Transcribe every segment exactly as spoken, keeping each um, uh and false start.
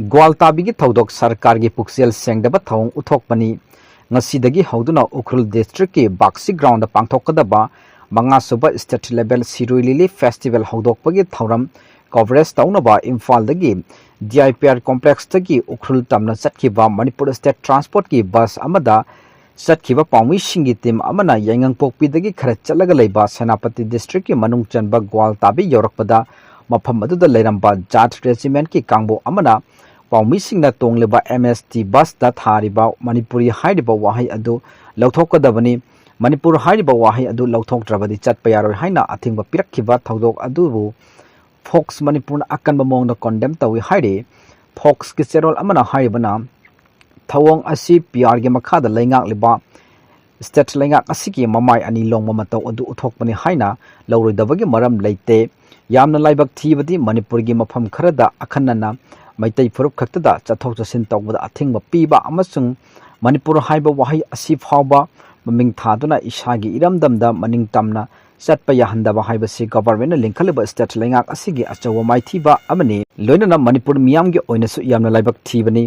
ꯒ꯭ꯋꯥꯜꯇꯥꯕꯤꯒꯤ ꯊꯧꯗꯣꯛ ꯁꯔꯀꯥꯔꯒꯤ ꯄꯨꯛꯆꯦꯜ ꯁꯦꯡꯗꯕ ꯊꯧꯑꯣꯡ ꯎꯠꯊꯣꯛꯄꯅꯤ꯫ ꯉꯁꯤꯗꯒꯤ ꯍꯧꯗꯨꯅ ꯎꯈ꯭ꯔꯨꯜ ꯗꯤꯁꯇ꯭ꯔꯤꯛꯀꯤ ꯕꯥꯛꯁꯤ ꯒ꯭ꯔꯥꯎꯟꯗ ꯄꯥꯡꯊꯣꯛꯀꯗꯕ ꯃꯉꯥꯁꯨꯕ ꯁ꯭ꯇꯦꯠ ꯂꯦꯚꯦꯜ ꯁꯤꯔꯣꯏ ꯂꯤꯂꯤ ꯐꯦꯁꯇꯤꯚꯦꯜ ꯍꯧꯗꯣꯛꯄꯒꯤ ꯊꯧꯔꯝ ꯀꯣꯚꯔꯦꯖ ꯇꯧꯅꯕ ꯏꯝꯐꯥꯜꯗꯒꯤ D I P R ꯀꯣꯝꯄ꯭ꯂꯦꯛꯁꯇꯒꯤ Ukhrul ꯇꯝꯅ ꯆꯠꯈꯤꯕ ꯃꯅꯤꯄꯨꯔ ꯁ꯭ꯇꯦꯠ ꯇ꯭ꯔꯥꯟꯁꯄꯣꯔꯠꯀꯤ ꯕꯁ ꯑꯃꯗ ꯆꯠꯈꯤꯕ ꯄꯥꯎꯃꯤꯁꯤꯡꯒꯤ ꯇꯤꯝ ꯑꯃꯅ ꯌꯥꯏꯉꯪꯄꯣꯛꯄꯤꯗꯒꯤ ꯈꯔ ꯆꯠꯂꯒ ꯂꯩꯕ ꯁꯦꯅꯥꯄꯇꯤ ꯗꯤꯁꯇ꯭ꯔꯤꯛꯀꯤ ꯃꯅꯨꯡ ꯆꯟꯕ ꯒ꯭ꯋꯥꯜꯇꯥꯕꯤ ꯌꯧꯔꯛꯄꯗ, ꯃꯐꯝ ꯑꯗꯨꯗ ꯂꯩꯔꯝꯕ ꯖꯥꯠ ꯔꯦꯖꯤꯃꯦꯟꯠꯀꯤ ꯀꯥꯡꯕꯨ ꯑꯃꯅ ꯄꯥꯎꯃꯤꯁꯤꯡꯅ ꯇꯣꯡꯂꯤꯕ ꯑꯦꯝ ꯑꯦꯁ ꯇꯤ ꯕꯁꯇ ꯊꯥꯔꯤꯕ ꯃꯅꯤꯄꯨꯔꯤ ꯍꯥꯏꯔꯤꯕ ꯋꯥꯍꯩ ꯑꯗꯨ ꯂꯧꯊꯣꯛꯀꯗꯕꯅꯤ, ꯃꯅꯤꯄꯨꯔ ꯍꯥꯏꯔꯤꯕ ꯋꯥꯍꯩ ꯑꯗꯨ ꯂꯧꯊꯣꯛꯇ꯭ꯔꯕꯗꯤ ꯆꯠꯄ ꯌꯥꯔꯣꯏ ꯍꯥꯏꯅ ꯑꯊꯤꯡꯕ ꯄꯤꯔꯛꯈꯤꯕ ꯊꯧꯗꯣꯛ ꯑꯗꯨꯕꯨ ꯐꯣꯛꯁ ꯃꯅꯤꯄꯨꯔꯅ ꯑꯀꯟꯕ ꯃꯑꯣꯡꯗ ꯀꯣꯟꯗꯦꯝ ꯇꯧꯏ ꯍꯥꯏꯔꯤ꯫ ꯐꯣꯛꯁꯀꯤ ꯆꯦꯔꯣꯜ ꯑꯃꯅ ꯍꯥꯏꯔꯤꯕꯅ, ꯊꯧꯑꯣꯡ ꯑꯁꯤ ꯄꯤ ꯑꯥꯔꯒꯤ ꯃꯈꯥꯗ ꯂꯩꯉꯥꯛꯂꯤꯕ ꯁ꯭ꯇꯦꯠ ꯂꯩꯉꯥꯛ ꯑꯁꯤꯒꯤ ꯃꯃꯥꯏ ꯑꯅꯤ ꯂꯣꯡꯕ ꯃꯇꯧ ꯑꯗꯨ ꯎꯠꯊꯣꯛꯄꯅꯤ ꯍꯥꯏꯅ ꯂꯧꯔꯣꯏꯗꯕꯒꯤ ꯃꯔꯝ ꯂꯩꯇꯦ꯫ ꯌꯥꯝꯅ ꯂꯥꯏꯕꯛ ꯊꯤꯕꯗꯤ ꯃꯅꯤꯄꯨꯔꯒꯤ ꯃꯐꯝ ꯈꯔꯗ ꯑꯈꯟꯅꯅ ꯃꯩꯇꯩ ꯐꯨꯔꯨꯞ ꯈꯛꯇꯗ ꯆꯠꯊꯣꯛ ꯆꯠꯁꯤꯟ ꯇꯧꯕꯗ ꯑꯊꯤꯡꯕ ꯄꯤꯕ ꯑꯃꯁꯨꯡ ꯃꯅꯤꯄꯨꯔ ꯍꯥꯏꯕ ꯋꯥꯍꯩ ꯑꯁꯤ ꯐꯥꯎꯕ ꯃꯃꯤꯡ ꯊꯥꯗꯨꯅ ꯏꯁꯥꯒꯤ ꯏꯔꯝꯗꯝꯗ ꯃꯅꯤꯡ ꯇꯝꯅ ꯆꯠꯄ ꯌꯥꯍꯟꯗꯕ ꯍꯥꯏꯕꯁꯤ ꯒꯣꯚꯔꯟꯃꯦꯟꯠꯅ ꯂꯤꯡꯈꯠꯂꯤꯕ ꯁ꯭ꯇꯦꯠ ꯂꯩꯉꯥꯛ ꯑꯁꯤꯒꯤ ꯑꯆꯧꯕ ꯃꯥꯏꯊꯤꯕ ꯑꯃꯅꯤ꯫ ꯂꯣꯏꯅꯅ ꯃꯅꯤꯄꯨꯔ ꯃꯤꯌꯥꯝꯒꯤ ꯑꯣꯏꯅꯁꯨ ꯌꯥꯝꯅ ꯂꯥꯏꯕꯛ ꯊꯤꯕꯅꯤ꯫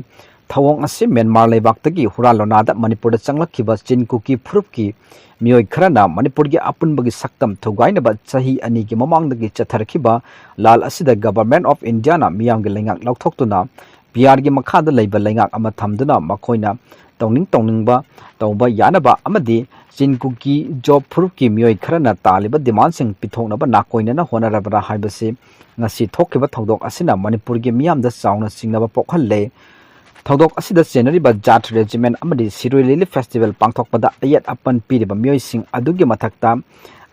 ꯊꯧꯑꯣꯡ ꯑꯁꯤ ꯃ꯭ꯌꯥꯟꯃꯥꯔ ꯂꯩꯕꯥꯛꯇꯒꯤ ꯍꯨꯔꯥꯟ ꯂꯣꯅꯥꯗ ꯃꯅꯤꯄꯨꯔꯗ ꯆꯪꯂꯛꯈꯤꯕ ꯆꯤꯟ ꯀꯨꯀꯤ ꯐꯨꯔꯨꯞꯀꯤ ꯃꯤꯑꯣꯏ ꯈꯔꯅ ꯃꯅꯤꯄꯨꯔꯒꯤ ꯑꯄꯨꯟꯕꯒꯤ ꯁꯛꯇꯝ ꯊꯨꯒꯥꯏꯅꯕ ꯆꯍꯤ ꯑꯅꯤꯒꯤ ꯃꯃꯥꯡꯗꯒꯤ ꯆꯠꯊꯔꯛꯈꯤꯕ ꯂꯥꯜ ꯑꯁꯤꯗ ꯒꯣꯚꯔꯟꯃꯦꯟꯠ ꯑꯣꯐ ꯏꯟꯗꯤꯌꯥꯅ ꯃꯤꯌꯥꯝꯒꯤ ꯂꯩꯉꯥꯛ ꯂꯧꯊꯣꯛꯇꯨꯅ ꯄꯤ ꯑꯥꯔꯒꯤ ꯃꯈꯥꯗ ꯂꯩꯕ ꯂꯩꯉꯥꯛ ꯑꯃ ꯊꯝꯗꯨꯅ ꯃꯈꯣꯏꯅ ꯇꯧꯅꯤꯡ ꯇꯧꯅꯤꯡꯕ ꯇꯧꯕ ꯌꯥꯅꯕ ꯑꯃꯗꯤ ꯆꯤꯟ ꯀꯨꯀꯤ ꯖꯣꯕ ꯐꯨꯔꯨꯞꯀꯤ ꯃꯤꯑꯣꯏ ꯈꯔꯅ ꯇꯥꯜꯂꯤꯕ ꯗꯤꯃꯥꯟꯁꯤꯡ ꯄꯤꯊꯣꯛꯅꯕ ꯅꯥꯀꯣꯏꯅꯅ ꯍꯣꯠꯅꯔꯕ꯭ꯔꯥ ꯍꯥꯏꯕꯁꯤ ꯉꯁꯤ ꯊꯣꯛꯈꯤꯕ ꯊꯧꯗꯣꯛ ꯑꯁꯤꯅ ꯃꯅꯤꯄꯨꯔꯒꯤ ꯃꯤꯌꯥꯝꯗ ꯆꯥꯎꯅ ꯆꯤꯡꯅꯕ ꯄꯣꯛꯍꯜꯂꯦ꯫ ꯊꯧꯗꯣꯛ ꯑꯁꯤꯗ ꯆꯦꯟꯅꯔꯤꯕ ꯖꯥꯠ ꯔꯦꯖꯤꯃꯦꯟꯠ ꯑꯃꯗꯤ ꯁꯤꯔꯣꯏ ꯂꯤꯂꯤ ꯐꯦꯁꯇꯤꯚꯦꯜ ꯄꯥꯡꯊꯣꯛꯄꯗ ꯑꯌꯦꯠ ꯑꯄꯟ ꯄꯤꯔꯤꯕ ꯃꯤꯑꯣꯏꯁꯤꯡ ꯑꯗꯨꯒꯤ ꯃꯊꯛꯇ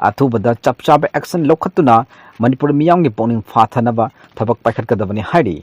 ꯑꯊꯨꯕꯗ ꯆꯞ ꯆꯥꯕ ꯑꯦꯛꯁꯟ ꯂꯧꯈꯠꯇꯨꯅ ꯃꯅꯤꯄꯨꯔ ꯃꯤꯌꯥꯝꯒꯤ ꯄꯨꯛꯅꯤꯡ ꯐꯥꯊꯅꯕ ꯊꯕꯛ ꯄꯥꯏꯈꯠꯀꯗꯕꯅꯤ ꯍꯥꯏꯔꯤ꯫